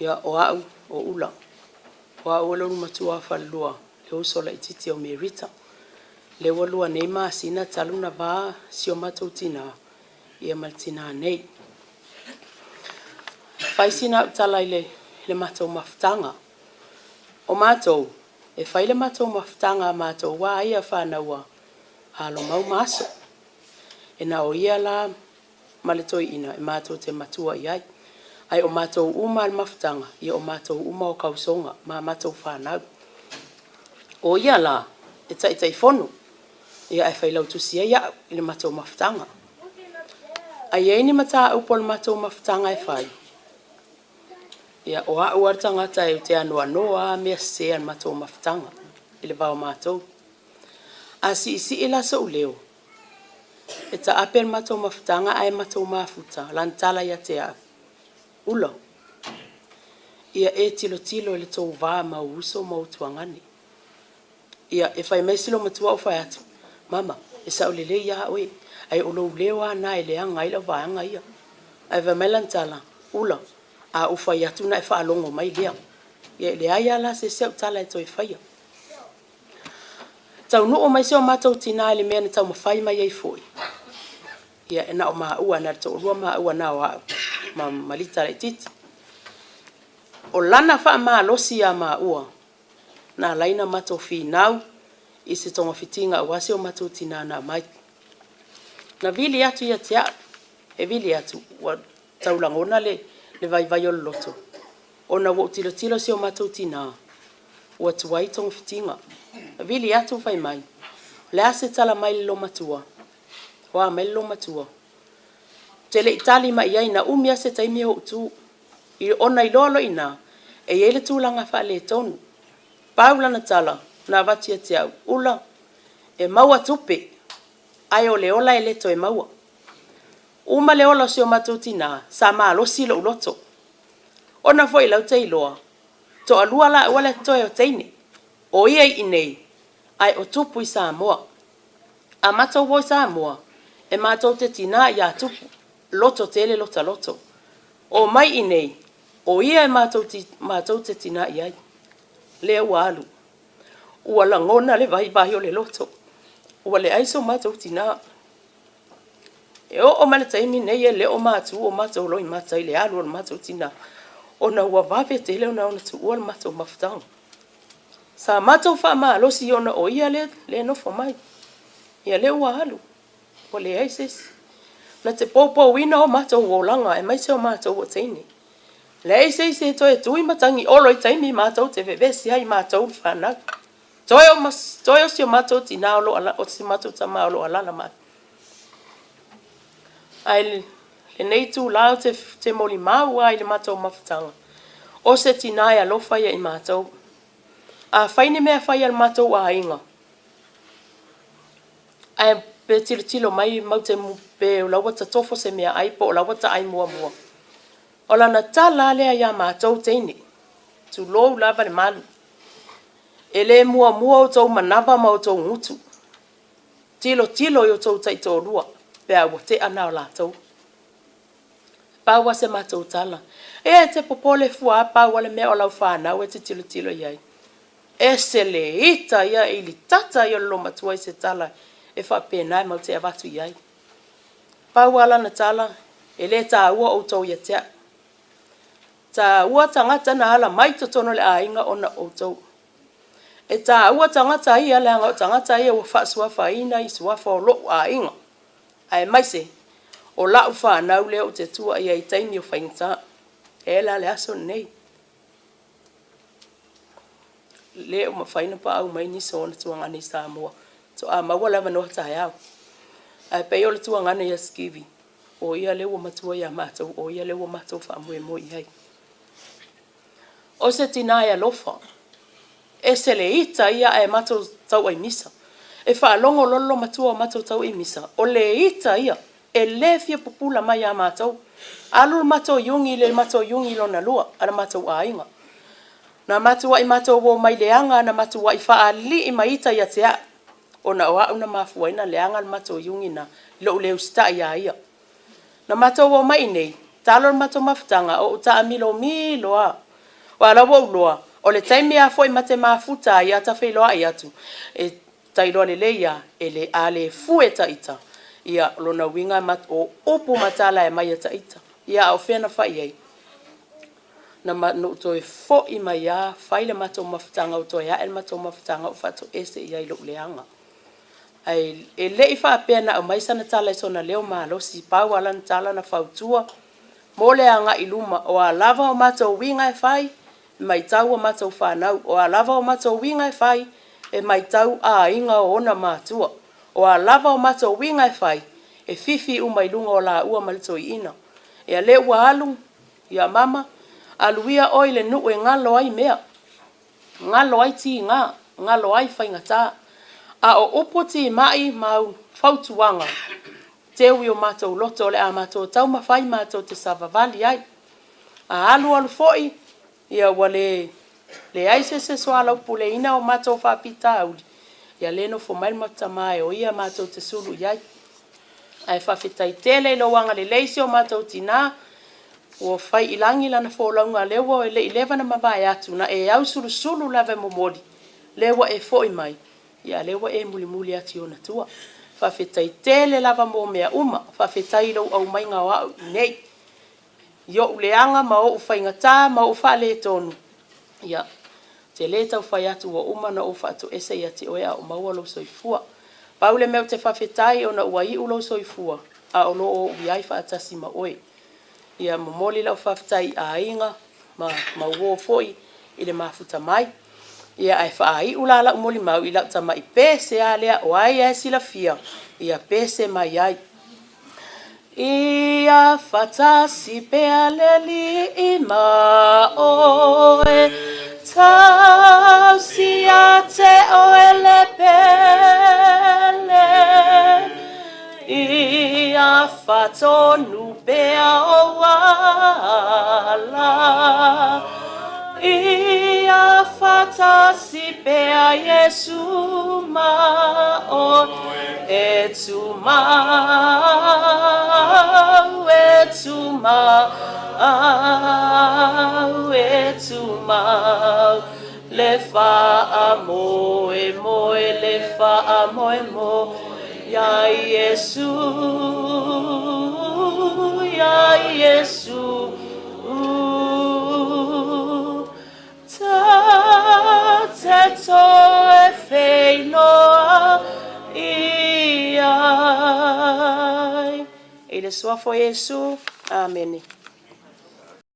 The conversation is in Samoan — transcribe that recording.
Ia, o au o Ula, o au o le ulumatua o falelua, le uso laitiiti o Merita. Lea ua 2 nei masina talu ona va si o matou tinā ma le tinā nei. E fai sina au tala i le matou mafutaga. O matou, e fai le matou mafutaga a matou lava ia fanau a Alomau ma Aso. E na o ia la ma le toeaina e matou te matua i ai. Ae o matou uma lava i le mafutaga, ia o matou uma o tausoga ma matou fanau. O ia la e Taitaifono, ae failautusi ai au i le matou mafutaga. A i ai ni mataupu a le matou mafutaga e fai, ia o au lava le tagata ou te anoanoa lava mea sese a le matou mafutaga i le va o matou. A siisii la sou leo e taape le matou mafutaga ae matou mafuta, lana tala ia te au, “Ula, ia e tilotilo i le tou va ma ou uso ma ou tuagane.” Ia, e fai mai si loomatua, ou fai atu, “Mama, e sao lelei lava oe, ae o lou leo lava lena e leaga ai lau vaega ia.” Ae fai mai lana tala, “Ula, a ou fai atu ona e faalogo mai lea.” Ia e leai lava la se isi au tala e toe faia. Taunuu mai si o matou tinā i le mea na taumafai mai ai foi, ia e na o maua, na o le toalua maua na o au ma Malita laitiiti. O lana faamalosi ia maua na ala ai ona matou finau i se togafitiga aua si o matou tinā na aumai. Na vili atu ia te au, e vili atu ua tau lagona le vaivai o le loto, ona ua ou tilotilo i si o matou tinā ua tuai togafitiga. Na vili atu fai mai, o le a se tala mai i le loomatua? O a mai le loomatua? Ou te le i tali mai i ai, na umi lava se taimi o ou tu, ona iloa loa i ina e i ai le tulaga faaletonu. Pau lana tala na avatu ia te au, “Ula, e maua tupe, ae o le ola e le toe maua.” Uma le ola o si o matou tinā, sa malosi lou loto, ona foi o lea ou te iloa, toalua laua la e totoe o teine, o ia i inei, ae o Tupu i Samoa. A matou o i Samoa, e matou te tina ia Tupu, loto tele lota loto. Omai i inei, o ia matou te tina i ai, lea ua alu. Ua lagona le vaivai o le loto, ua leai so matou tinā. E oo mai i le taimi lenei e le o matu o matou loimata i le alu o le matou tinā, ona ua vave tele ona tuua le matou mafutaga. Sa matou faamalosi ona o ia lea e nofo mai, ia lea ua alu, ua leai se isi. Na te poupouina o matou olaga aemaise o matou o teine. Leai se isi e toe tui matagi olo i taimi matou te vevesi ai matou le fanau. Toe o si o matou tinā o si o matou tama o lo o alaala mai. Ae lenei itula ou te molimau lava i le matou mafutaga, o se tinā e alofa ia i matou. A fai ni mea fai a le matou aiga, ae pe tilotilo mai matou te pe o la ua totofo se meaai po o la ua taai muamua, o lana tala lava lea ia matou teine, tulou lava le malu, “E le muamua outou manava ma outou gutu, tilotilo i outou taitoalua pe a ua tea na o latou.” Pau lava se matou tala, ia e te popole fua lava, pau lava le mea o lau fanau e te tilotilo i ai. Ese le ita ia, e ilitata ia o le loomatua i se tala e faapena matou te avatu i ai. Pau lava lana tala, “E le taua outou ia te au, taua tagata na ala mai totonu o le aiga ona o outou. E taua tagata ia leaga o tagata ia ua faasuafaina i suafa o lou aiga, aemaise o lau fanau lea ou te tua i ai i taimi o faigata.” E la le aso lenei, le o mafai ona paau mai nisi o ona tuagane i Samoa, faatoa maua le avanoa taeao. Ae pei o le tuagane ia Stevie, o ia lea ua matua ia matou, o ia lea ua matou faamoemoe i ai. O se tinā e alofa, ese le ita ia ae matou tauai misa. E faalogo loa le loomatua o matou tauai misa, o le ita ia, e le fia pupula mai ia matou. Alu le matou iugi i le matou iugi lona lua a le matou aiga. Na matuai matou omai leaga, na matuai faalii ma ita ia te au, ona o au na mafua ai ona leaga le matou iugi na i lou le usitai ia ia. Na matou omai i inei, talo le matou mafutaga, o ou taamilomilo lava. Aua o la ua ou iloa, o le taimi lava foi ma te mafuta ai a ta feiloai atu, e ta iloa lelei lava, a le fue ta ita, ia o lona uiga o upu ma tala e aumai e ta ita. Ia a o fea na fai i ai? Na ou toe foi mai lava fai le matou mafutaga, ua toe ae le matou mafutaga ou faatoese i ai i lou leaga. Ae e le i faapea na aumai sana tala i sona leo malosi, pau lava lana tala na fautua mo le agai i luma, o a lava o matou uiga e fai, e matau a matou fanau, o a lava o matou uiga e fai, e matau aiga o ona matua. O a lava o matou uiga e fai, e fifi uma i luga o laua ma le toeaina. Ia lea ua alu, ia mama, alu ia oe i le nuu e galo ai mea, galo ai tiga, galo ai faigata. A o upu timai ma au fautuaga, teu i o matou loto o le a matou taumafai matou te savavali ai. A alu alu foi, ia ua le leai se isi e soalaupuleina o matou faafitauli, ia lea e nofo mai le matou tama e o ia matou te sulu i ai. Ae faafetai tele i lou agalelei i si o matou tina, ua fai i lagi lana folauga, lea ua le i leva ona mavae atu na e ausulusulu lava e momoli, lea ua e foi mai, a o lea ua e mulimuli atu i ona tua. Faafetai tele lava mo mea uma. Faafetai i lou aumaiga o au i inei, i ou leaga ma ou faigata ma ou faaletonu, ia, ou te le tau fai atu ua uma ona ou faatoese ia te oe a o maua lou soifua. Pau le mea ou te faafetai ona ua iu lou soifua a o lo o ou i ai faatasi ma oe. Ia momoli lau faafetai i aiga ma uo foi i le mafuta mai. Ia ae faaiu la lau molimau i lau tamai pese lava lea, o ai lava e silafia, ia pese mai ai. Ia faatasi pea le Alii ma oe, tausi ia te oe le pele. Ia faatonu pea ou ala, Ia faatasi pea Iesu ma oe, E tumau, e tumau, e tumau, Le faamoemoe, le faamoemoe ia Iesu, ia Iesu. Ta te toe feiloai ai. I le suafa o Iesu. Amene.